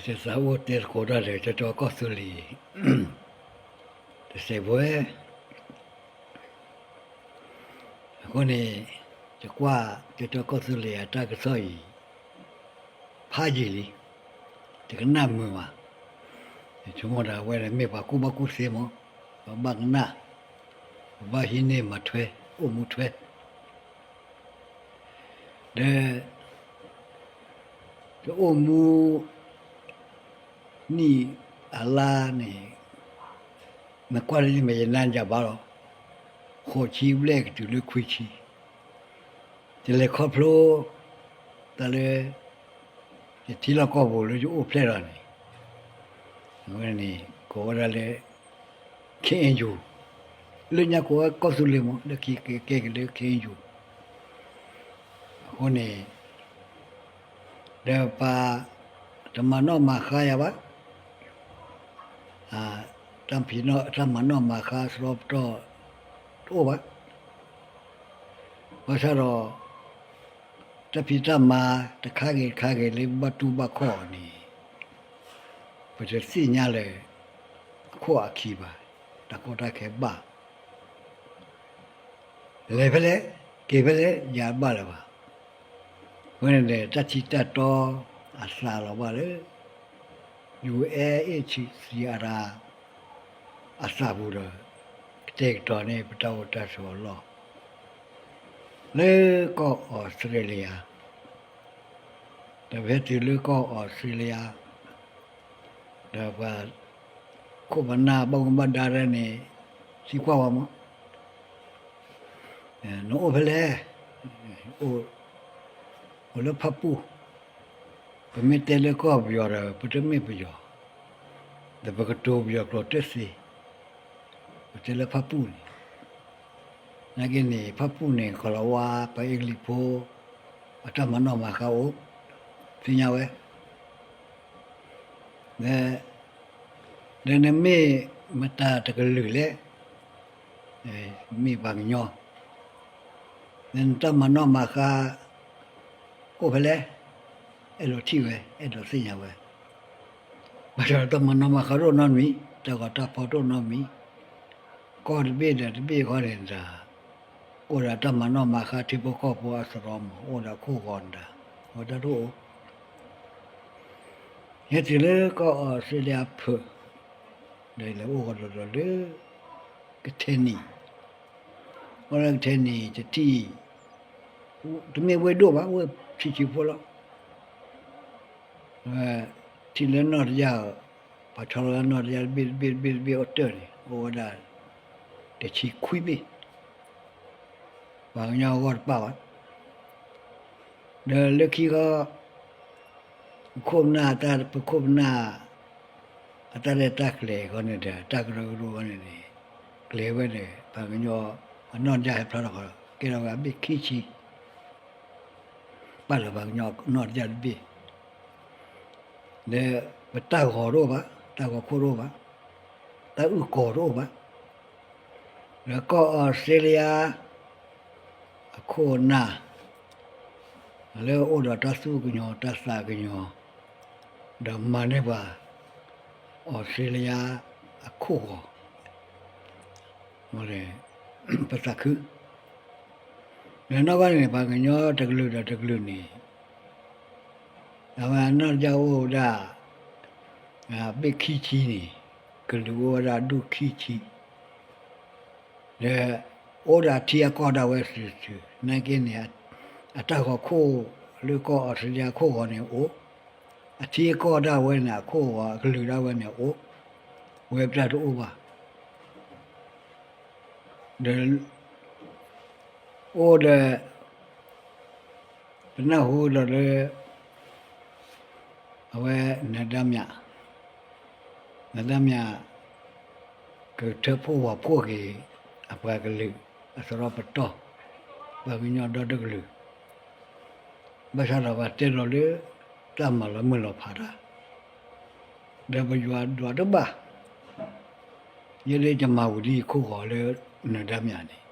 ယသးအိၣ်တဲသကိးတၢ်ဒီး ကၠီကၠီကီၢ်သူလ့ၤ တစဲးဖိ, အဃိန့ၣ် ယကွၢ်ကၠီကၠီကီၢ်သူလ့ၤအတၢ်ကစီၣ်အံၤ ဖးယံာ်လံ, တကနၣ်မုာ်ဘၣ်. ယဆိကမိၣ်ဒီး အဝဲန့ၣ်မ့ၢ်ပှၤကူၣ်ဘၣ်ကူၣ်သ့မး, ပဘၣ်ကနၣ်, ပဘၣ်ဟံးန့ၢ်မၤထွဲ အိၣ်မူထွဲ ဒီး တအိၣ်မူနံၣ်အလါန့ၣ် နကွၢ်လၢယမဲာ်ယနါယၤဘၣ်လီၤ. ဃိးဆံဘျဲၣ်ကတုၤလၢခွံဆံ, ယလဲၤခီဖျိ တၢ်လၢ ယထံလီၢ်ကီၢ်ပူၤလၢယအိၣ်ဖျဲၣ်လီၤန့ၣ်, အဝဲန့ၣ် ကိးဝဲဒၣ်လၢ ခ့ၣ်အဲၣ်ယူၣ်, လၢညါကိးဝဲကီၢ်သူလ့ၤမး လၢခံကကဲက့ၤလၢ ခ့ၣ်အဲၣ်ယူၣ်, အဃိန့ၣ် ဒီးပှၤတမၤနီၣ်မၤဃါယၤဘၣ်, တၢ်ဖံး တၢ်မၤနီၣ်မၤဃါစရီပတီၢ် တအိၣ်ဘၣ်. ဘၣ်ဆၣ်ဒီး တၢ်ဖံးတၢ်မၤတခါဂ့ၤတခါဂ့ၤလၢပဘၣ်တူၢ်ဘၣ်ခီၣ်အီၤန့ၣ် ပတသ့ၣ်ညါလၢ အခိၣ်အခံဘၣ်, တၢ်ကီတၢ်ခဲဘၣ် လဲၤဖဲလဲၣ်, က့ၤဖဲလဲၣ် ယၤတဘၣ်လၢၤဘၣ်. အဃိန့ၣ်ဒီး တၢ်ထံတၢ်တီအသးလီၤဘၣ်လၢ ယူၣ်အဲၣ်စံးအရ အသးပူၤဒီး ကတဲာ်ကတီၤန့ၢ်ပတၢ်အိၣ်တၢ်ဆိးအလီၢ် လၢကီၢ်အီစထြ့လယါ, ဒီးဖဲတုၤလၢကီၢ်အီစထြ့လယါ ဒီးပှၤခိၣ်ပနၢ်ဘၣ်မူဘၣ်ဒါတၢ်န့ၣ် သံကွၢ်ဝဲမး, နအိၣ်ဖဲလဲၣ်, အိၣ်လၢဖၣ်ပူၣ်, ပမ့ၢ်တဲလၢကီၢ်ပယီၤဒီး ပတမ့ၢ်ပယီၤ, ဒီးပကတိၤပယီၤကျိာ်တသ့, ပတဲလၢဖၣ်ပူၣ်န့ၣ်, နာ်က့န့ၣ် ဖၣ်ပူၣ်န့ၣ် ကီၤလၤဝါ ပှၤအ့ကလံးဖိ အတၢ်မၤနီၣ်မၤဃါအိၣ်, သ့ၣ်ညါဝဲ ဒီးနမ့ၢ်မတၤတကလုာ်လဲၣ်, မ့ၢ်ပှၤကညီ, ဒီးနတၢ်မၤနီၣ်မၤဃါ အိၣ်ဖဲလဲၣ်, အဲၣ်ဒိးထံၣ်ဝဲ အဲၣ်ဒိးသ့ၣ်ညါဝဲ, ဘၣ်ဆၣ်ဒီးတၢ်မၤနီၣ်မၤဃါတအိၣ်နီတမံၤ, တၢ်ဂီၤတၢ်ဖီၣ်တအိၣ်နီတမံၤ, ကီၢ်တဘ့ၣ်ဒီးတဘ့ၣ်ဃီန့ၣ်ဒီး အိၣ်ဒီးတၢ်မၤနီၣ်မၤဃါထံဖိကီၢ်ဖိအစရီမး, အိၣ်ဒီးခိၣ်ဂီၤန့ၣ်ဒီး အဝဲတၢ်တအိၣ် ယဟဲတုၤလၢကီၢ်အီစထြ့လယါဖုး, ဒီးလဲၤအိၣ်ဂီၤဒီးဒီးလၢ ကထဲနံၤ, အိၣ်လၢကထဲနံၤ တထံၣ်, တမ့ၢ်ဝ့ၢ်ဒိၣ်ဘၣ်, ဝ့ၢ်ဆံးဆံးဖိလီၤ. ထံၣ်လၢနီၣ်တယၢ်, ပှၤဆီလီၤလၢနီၣ်တယၢ်တဘ့ၣ်တဘ့ၣ်တဘ့ၣ်တဘ့ၣ်အိၣ်တ့ၢ်န့ၣ် အိၣ်ဝဲဒၣ် တဆံခွံဘ့ၣ်, ပှၤကညီအဂီၢ်တပာ်ဘၣ်. ဒီးလၢခံခီ ပခိၣ်ပနၢ်တၢ် ပခိၣ်ပနၢ် အတၢ်ရဲၣ်တၢ်ကျဲၤအဂီၢ်န့ၣ်ဒီး တၢ်ကရၢကရိအဂီၢ်န့ၣ်န့ၣ် ကျဲၤဝဲန့ၣ် ပှၤကညီအနီၣ်တယၢ်ဟဲဖျါထီၣ်ဃီ ကဲထီၣ်ဝဲအဘ့ၣ်ခံဆံ ပာ်လၢပှၤကညီနီၣ်တယၢ်တဘ့ၣ်, ဒီးပတၢ်ဂီၤတအိၣ်ဘၣ်, တၢ်ဂီၤခိၣ်တအိၣ်ဘၣ်, တၢ်အုၣ်ကီၤတအိၣ်ဘၣ်, ဒီးကီၢ်အီစထြ့လယါ အခိၣ်အနၢ် လၢအိၣ်ဒီးတၢ်သူၣ်ကညီၤတၢ်သးကညီၤ ဒီးမၤန့ၢ်ပှၤ အီစထြ့လယါအခိၣ်ဂီၤ ပသးခု, ဒီးနီၢ်ကီၢ်န့ၣ် ပှၤကညီတကလုာ်ဒီးတကလုာ်န့ၣ် အဝဲနီၢ်တယၢ်အိၣ်ဝဲဒၣ် ဘ့ၣ်ခံဆံန့ၣ် ကလုာ်အိၣ်ဝဲဒၣ်ဒူၣ်ခံဆံ ဒီးအိၣ်ဒီးအထံအကီၢ်ဒၣ်ဝဲစုာ်စုာ် နာ်က့န့ၣ် အတၢ်ဂီၤခိၣ်လၢကီၢ်အီစထြ့လယါခိၣ်ဂီၤန့ၣ်အိၣ်, အထံအကီၢ်ဒၣ်ဝဲန့ၣ် အခိၣ်ဂီၤအကလုာ်ဒၣ်ဝဲန့ၣ်အိၣ်, ဝဲပတၢ်တအိၣ်ဘၣ်. ဒီး အိၣ်ဒီး ပနၢ်ဟူဒီးလၢ အဝဲနၢၤဒါမၠး, နၢၤဒါမၠး ကထၢဖှိၣ်ဝီၤဖှိၣ်က့ၤ အပှၤကလုာ် အစရီပတီၢ် ပှၤကညီဒီတကလုာ်, ဘၣ်ဆၣ်ဒီးပှၤတဲလီၤလၢ တၢ်မၤလီၤမုၢ်လီၤဖးတၢ် ဒီးပယွၤဒွးတဘၣ်, ယဲလၢယမၤဝံၤလံခိၣ်ဂီၤလၢနၢၤဒါမၠးန့ၣ်,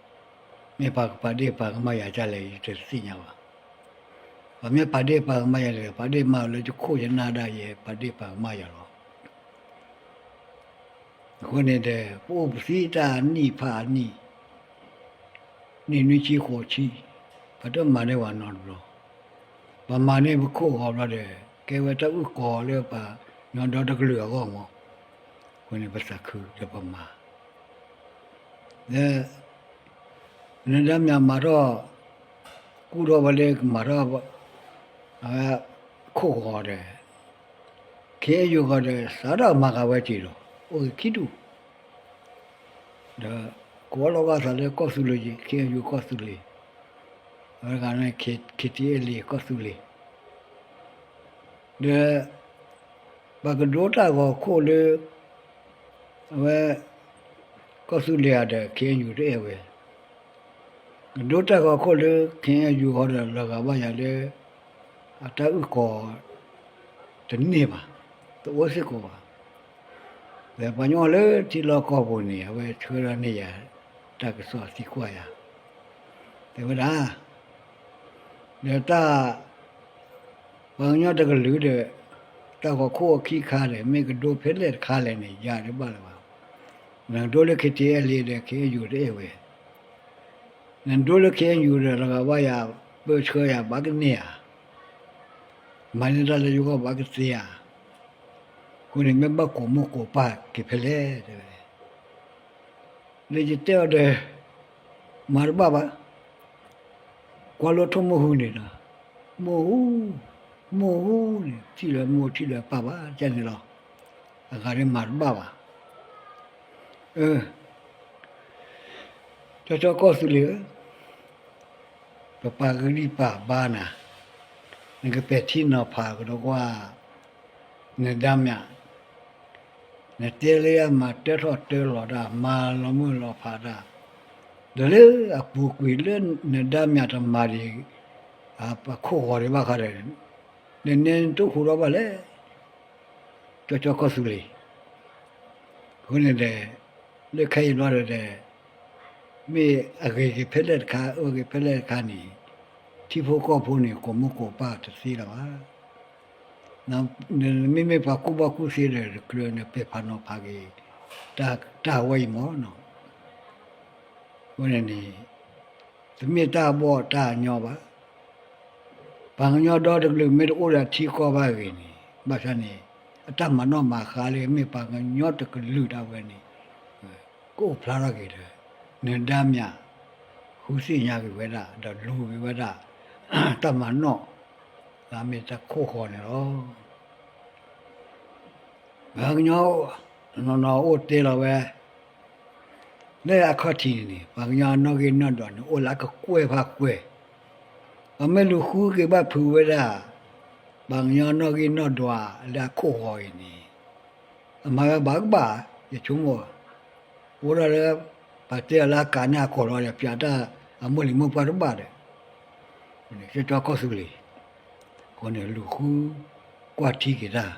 မ့ၢ်ပှၤကပာ်ဒ့ၣ်ပှၤကမၣ်ယၤဒ်လဲၣ် ယတသ့ၣ်ညါဘၣ်. ပမ့ၢ်ပာ်ဒ့ၣ်ပာ်ကမၣ်ယၤဒီး ပာ်ဒ့ၣ်မၤလၢယခိၣ်ယနၢ်ဒၣ်ယဲ ပာ်ဒ့ၣ်ပာ်ကမၣ်ယၤလီၤ. အဃိန့ၣ်ဒီး ပအိၣ်ပသံတၢ်နံၣ်ဖးအနံၣ်, နံၣ်နွံဆံဃိးဆံ, ပတမၤန့ၢ်ဝဲနီတဘျီ, ပမၤန့ၢ်ပခိၣ်ဂီၤဘျီဒီး ကဲဝဲတၢ်အုၣ်ကီၤလၢပှၤညီဒီတကလုာ်အဂီၢ်မး, အဃိန့ၣ်ပသးခုဒီးပမၤ ဒီး နဒါမၠးမၤထီၣ် ကူၣ်ထီၣ်ဝဲလၢကမၤထီၣ် အဝဲ ခိၣ်ဂီၤဒီး ခ့ယုၢ်ဂီၤဒီး စးထီၣ်မၤဃာ်ဝဲက့ၤဒီး အိၣ်ဂ့ၤခံဒူၣ် ဒီး ကိးလီၤဂာ်သးလၢကီၢ်သူလ့ၤက့ၤ ခ့ယုၢ်ကီၢ်သူလ့ၤ အဝဲတဂၤန့ၣ် ခ့ထံအဲလ့ၤကီၢ်သူလ့ၤ ဒီး ပကဒိတၢ်ဂီၤခိၣ်လၢ အဝဲ ကီၢ်သူလ့ၤဧါဒီး ခ့ယုၢ်တအဲၣ်ဝဲ, ကဒိတၢ်ဂီၤခိၣ်လၢ ခ့ယုၢ်ဃီဒီး လီၤဂာ်ဘၣ်ယၤလၢ အတၢ်အုၣ်ကီၤ တန့ၢ်ဘၣ်, တအိၣ်စ့ၢ်ကီးဘၣ်. ဒီးပှၤကညီလၢထံလီၢ်ကီၢ်ပူၤန့ၣ် အဝဲဆှၢလီၤန့ၢ်ယၤ တၢ်ကစီၣ်သံကွၢ်ယၤ, တဲဝဲဒၣ် ဒီးတၢ် ပှၤကညီတကလုာ်ဒီး တၢ်ဂီၤခိၣ်အခံခါဒီး မ့ၢ်ကဒိဖဲလဲၣ်တခါလဲၣ်န့ၣ် ယၤတဘၣ်လၢၤဘၣ်. နကဒိလၢ ခ့ထံအဲလ့ၤ ဒီး ခ့ယုၢ်တအဲၣ်ဝဲ, နဒိလၢ ခ့ယုၢ် ဒီး လီၤဂာ်ဘၣ်ယၤ ပၢဆှၢယၤဘၣ်ကန့ၢ်ဧါ, မၤန့ၢ်တၢ်လၢယဂီၢ်ဘၣ်ကသ့ဧါ, အဃိန့ၣ် မ့ၢ်ဘၣ်ကိးမိၢ်ကိးပၢ်က့ၤဖဲလဲၣ် တဲဝဲ လၢယတဲအီၤဒီး မၤတဘၣ်ဘၣ်, ကွၢ်လၢထိၣ်မုၢ်ဟူန့ၣ်ဒီး မုၢ်ဟူ, မုၢ်ဟူန့ၣ် ထံၣ်လၢမိၢ်ထံၣ်လၢပၢ်ဘၣ် ကန့ၣ်လီၤ. အဂၤဒ်မၤတဘၣ်ဘၣ်. ကၠီကၠီကီၢ်သူလ့ၤဧၢ, ပပာ်ကဒံၣ်ပာ်ဘါနၤ, နကပဲာ်ထံနီၤဖးကဒီးကွၢ် နဒါမၠး, နတဲလၢအမၤတၢထီၣ်တၢလီၤတၢ် မၤလီၤမုၢ်လီၤဖးတၢ်, ဒီးလၢအပူၤကွံာ်လၢနဒါမၠးတမၤဒံး ပခိၣ်ဂီၤဒံးဘၣ်ခါဒီး နနဲနတအိၣ်ဃူထီၣ်ဘၣ်လဲၣ် ကၠီကၠီကီၢ်သူလ့ၤ, အဃိန့ၣ်ဒီး လၢခဲအံၤဘျီဒီး မ့ၢ်အဂ့ၤက့ၤဖဲလဲၣ်တခါ အၢက့ၤဖဲလဲၣ်တခါန့ၣ် ထံဖိကီၢ်ဖိန့ၣ် ကိးမိၢ်ကိးပၢ်တသ့လၢၤဘၣ်. မ့မ့ၢ်ပှၤကူၣ်ဘၣ်ကူၣ်သ့ဒီး တကြၢးနပဲာ်ဖးနီၤဖးက့ၤ တၢ်ဝဲအံၤမ့ၢ်နီၤ. အဃိန့ၣ်န့ၣ် တမ့ၢ်တၢ်ဘီၣ်တၢ်ညီဘၣ်. ပှၤကညီဒီတကလုာ်မ့ၢ်တအိၣ်ဒီးထံကီၢ်ဘၣ်အဂ့ၤန့ၣ် ဘၣ်ဆၣ်န့ၣ် အတၢ်မၤနီၣ်မၤဃါလၢမ့ၢ်ပှၤကညီတကလုာ်ဒၣ်ဝဲန့ၣ် ကအိၣ်ဖျါထီၣ်က့ၤဒီး နဒါမၠး ဃုသ့ၣ်ညါက့ၤဝဲဒၣ် ဒီးလူၤက့ၤဝဲဒၣ် တၢ်မၤနီၣ် လၢအမ့ၢ်တၢ်ခိၣ်ဃီန့ၣ်လီၤ. ပှၤကညီ နီၢ်နီၢ်အိၣ်တဲလီၤဝဲ လၢအခီၣ်ထံးန့ၣ်န့ၣ် ပှၤကညီအနီၣ်ဂံၢ်နီၣ်ဒွးန့ၣ် အိၣ်လၢအကကွဲၢ်ဖးကွဲၢ်, ပှၤမ့ၢ်လူၤဃုက့ၤဘၣ်ဖုးဝဲဒၣ် ပှၤကညီနီၣ်ဂံၢ်နီၣ်ဒွးလၢအခိၣ်ဃီအံၤန့ၣ် အမၤဝဲဘၣ်ကဘၣ် ယဆိကမိၣ်, အိၣ်ဒၣ်လၢ ပှၤတဲအီၤလၢအကးန့ၢ်အကီၢ်လီၤဒီး ပၠးတၢ်အမိၢ်လံၤမိၢ်ပှၢ်တဘၣ်ဒီး ကၠီကၠီကီၢ်သူလ့ၤ အဃိန့ၣ်လူၤဃု ကွၢ်ထံက့ၤတၢ်,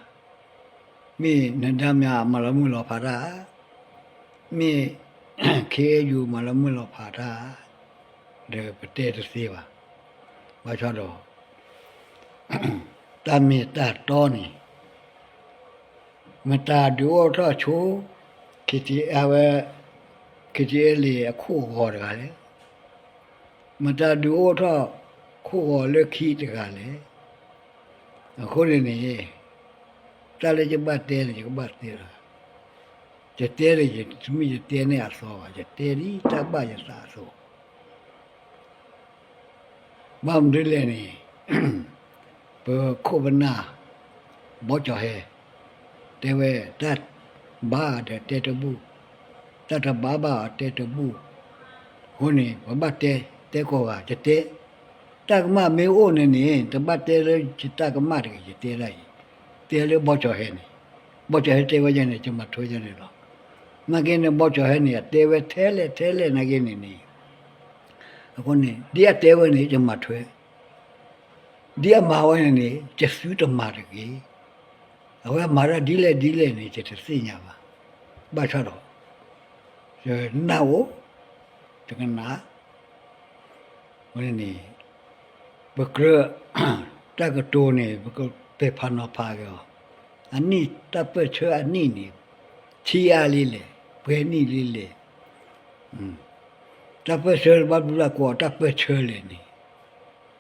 မ့ၢ်နဒါမၠးမၤလီၤမုၢ်လီၤဖးတၢ်, မ့ၢ် ခ့ယုၢ် မၤလီၤမုၢ်လီၤဖးတၢ် ဒီးပတဲတသ့ဘၣ်. ဘၣ်ဆၣ်ဒီး တၢ်မ့ၢ်တၢ်တီန့ၣ် မတၤဒုးအိၣ်ထီၣ်ဆိ ခ့ထံအဝဲ ခ့ထံအဲလ့ၤအခိၣ်ဂီၤတဂၤလဲၣ်, မတၤဒုးအိၣ်ထီၣ် ခိၣ်ဂီၤလၢခံတဂၤလဲၣ်. အဃိန့ၣ်န့ၣ် တၢ်လၢယဘၣ်တဲန့ၣ် ယကဘၣ်တဲလီၤ. ယတဲန့ၣ် တမ့ၢ်ယတဲန့ၢ်အသီဘၣ်, ယတဲဒ်တၢ်ဘၣ်ယသးအသိး ဘၣ်မနုၤလဲၣ်န့ၣ် ပခိၣ်ပနၢ် ဘီကၠီၤဟဲ တဲဝဲ တၢ်ဘၣ်ဒီးတဲတဘူၣ်, တၢ်တဘၣ်ဘၣ်အီၤတဲတဘူၣ်, အဃိန့ၣ် ပဘၣ်တဲ တဲကိးဂၤ ယတဲ, တၢ်ကမၣ်မ့ၢ်အိၣ်န့ၣ်န့ၣ် တဘၣ်တဲလၢယတၢ်ကမၣ်တဂ့ၤ ယတဲဒၣ်အံၤ, တဲလၢဘီကၠီၤဟဲန့ၣ်, ဘီကၠီၤဟဲတဲဝဲယဲန့ၣ် ယမၤထွဲယဲန့ၣ်လီၤ. နာ်က့န့ၣ် ဘီကၠီၤဟဲန့ၣ် အတဲဝဲထဲလဲၣ်ထဲလဲၣ်နာ်က့န့ၣ်န့ၣ်, အဃိန့ၣ် ဒ်အတဲဝဲန့ၣ် ယမၤထွဲ ဒ်အမၤဝဲန့ၣ်န့ၣ် ယသုတမၤတဂ့ၤ. အဝဲမၤတၢ်ဒ်လဲၣ်ဒ်လဲၣ်န့ၣ် ယတသ့ၣ်ညါဘၣ်. ဘၣ်ဆၣ်ဒီး ယနၢ်အိၣ် ယကနၣ် ဝဲန့ၣ်န့ၣ် ပကြၢး တၢ်ကတိၤန့ၣ် ပကပဲာ်ဖးနီၤဖးက့ၤအီၤ, အနံၣ်တၢ်ပၢၢ်ဆၢအနံၣ်န့ၣ် ဆံးအါလံလဲၣ်, ပှဲၤနံၣ်လံလဲၣ်, တၢ်ပၢၢ်ဆၢဘၣ်ဘျုးဘၣ်ကိးအီၤတၢ်ပၢၢ်ဆၢလဲၣ်န့ၣ်,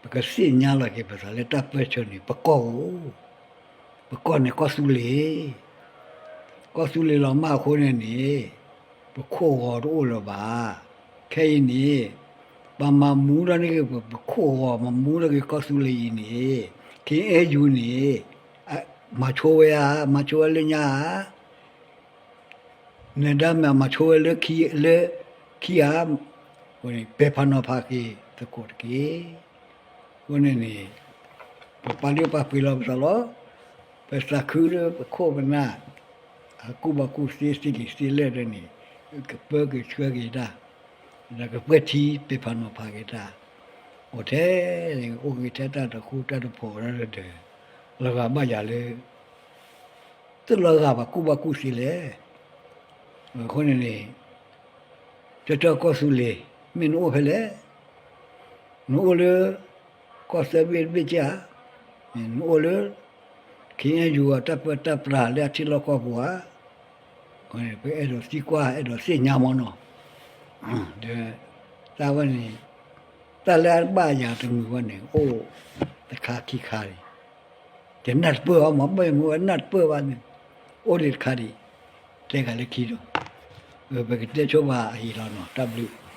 ပကသ့ၣ်ညါလီၤက့ၤပသးလၢတၢ်ပၢၢ်ဆၢန့ၣ် ပကီၢ်ဧိၤ, ပကီၢ်န့ၣ်ကီၢ်သူလ့ၤ ကီၢ်သူလ့ၤလီၤမၢ်အဃိန့ၣ်န့ၣ်, ပခိၣ်ဂီၤတအိၣ်လၢၤဘၣ်. ခဲအံၤန့ၣ်, ပမၤမူထီၣ်န့ၢ်က့ၤ ပခိၣ်ဂီၤ မၤမူထီၣ်က့ၤကီၢ်သူလ့ၤအံၤန့ၣ်, ခ့ၣ်အဲၣ်ယူၣ်န့ၣ်, မၤဆိဝဲဧါ, မၤဆိဝဲလၢညါဧါ, နဒါမ့ၢ်မၤဆိဝဲလၢခံ, လၢခံဧါ, အဃိန့ၣ် ပဲာ်ဖးနီၤဖးက့ၤသကိးတက့ၢ်. အဃိန့ၣ်န့ၣ်, ပပာ်လုၢ်ပာ်ပှ့ၤလီၤပသးလီၤ. ပသးခုလၢပခိၣ်ပနၢ်, အကူၣ်ဘၣ်ကူၣ်သ့သ့က့ၤသ့လၢာ်ဒီးန့ၣ်, ကပၢက့ၤဆှၢက့ၤတၢ်, ဒီးကပှဲၤထံပဲာ်ဖးနီၤဖးက့ၤတၢ်, အိၣ်ထဲ, အိၣ်က့ၤထဲတၢ်တဃူတၢ်တဖိးဒီး, လီၤဂာ်ဘၣ်ယၤလၢ တလီၤဂာ်ဘၣ်ကူၣ်ဘၣ်ကူၣ်သ့လဲၣ်. အဃိန့ၣ်န့ၣ်, ကၠီကၠီကီၢ်သူလ့ၤ, မ့ၢ်နအိၣ်ဖဲလဲၣ်, နအိၣ်လၢ ကီၢ်သၢဘ့ၣ်တဘ့ၣ်ကဧါ, နအိၣ်လၢ ခ့ၣ်အဲၣ်ယူၣ်အတၢ်ပၢတၢ်ပြးလၢအထံလီၢ်ကီၢ်ပူၤဧါ, ပအဲၣ်ဒိးသံကွၢ် အဲၣ်ဒိးသ့ၣ်ညါမ့ၢ်နီၤ, ဒီး တၢ်ဝဲန့ၣ်, တၢ်လၢအဘၣ်ယၤတမုာ်ဝဲန့ၣ် အိၣ်တခါခံခါန့ၣ်, တနၢ်တပၢၢ်ဘၣ်မ့ၢ် ဘၣ်မ့ၢ်ဝဲနၢ်တပၢၢ်ဘၣ်န့ၣ်, အိၣ်ဒံးတခါဒံး, တဲဂၤလၢခံဒီး, ပကတဲဆိပှၤအဟံၣ်လီၤနီၤ တၢ်ဘျုး